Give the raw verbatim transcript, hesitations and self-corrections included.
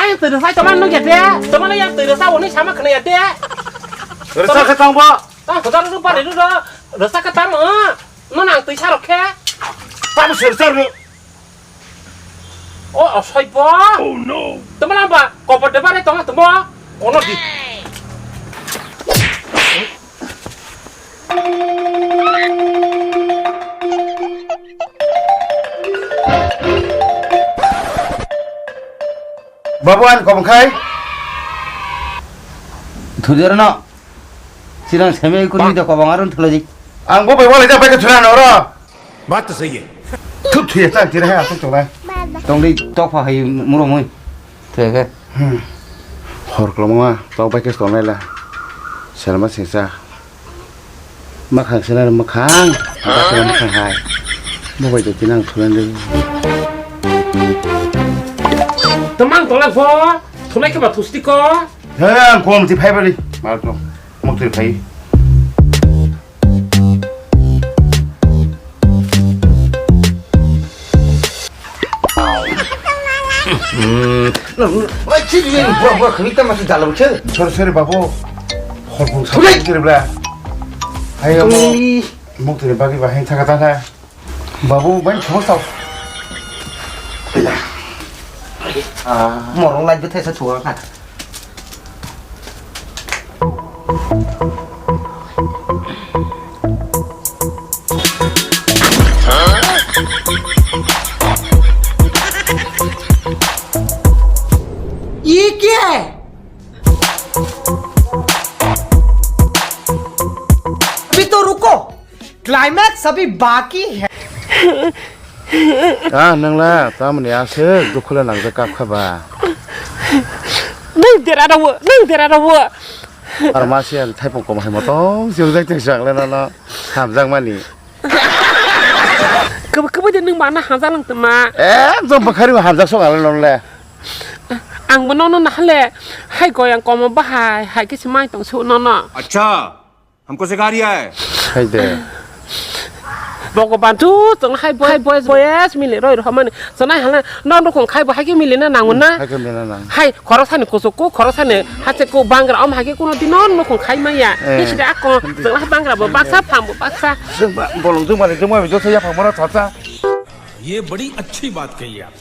Twi rwsai toma nugya de, toma nugya twi rwsa hwnwi sama khna ya de. Rwsa khe tong bo. Tang kwtal rw pari rw rw, rwsa khe tamo, no nang twi sarok khe. Tamo ser sar rw. O, o, soi bo. Oh no. Toma nang ba, kobo de bare tong tamo, kono di. Babu, ang kobong khai. Thudi oro no. Sinang seme ikut ni do kobong arun thulajik. Ang bo bai walai ja bai ka thuna no ro. Baat to sahi hai. Thup thuya chang tira hai asuk tong lai. Tong di tokpha hai muromoi. Theke. Hmm. Hor koloma tau bai kes tongnai la. Selma singsa. Makhang sena makhang. Bakla makhang hai. Bo bai to tinang thulan de. Temang tolak pho. Thulai ke ba thusti ko. He, ang kom ti phai bari. Mal to. Mok ti phai. Oi, chiri ni bro, bro, khani ta masi jalo bukhe. Sorry, sorry, babu. Horpung sa kiri bla. Ayo, mo. Muk tiri bagi bahai thaka ta tha. Babu, bai thong sao. Ah, morong lai bethai sa chuwa kha. ये क्या है? अभी तो रुको, क्लाइमैक्स अभी बाकी है। Ah, nwng la tamoni aswk dukhu le nangjak kap kha ba? Nwng dera rw, nwng dera rw. Ar ma se ang thaipung kom hai motong se ujak teng sang le nono hamjak mani. Kebo kebo de nwng bana hamjak lang tama. Ekdom bwkhari hamjak song ale nono le. Ang bo nono nahale hai goyang komo bahai hai khe se mai tong se nono. Acha. हमको सिखा रिया है। Hai de. Bhagwan tu tong hai boy, hai boy, boys mili roi rw mani. Sanai hala no rokong khai bo hai khe mili na nango na. Hai khe mili na nang. Hai khorok sani kuchuk ku, khorok sani hache ku bangra om hai khe kuno dino nokong khai maya. Eh. Khe sida akon tong hai bangra bo baksa phang bo baksa. Bolong jung mali jung mali joto ya phang mora chacha. ये बड़ी अच्छी बात कही आप।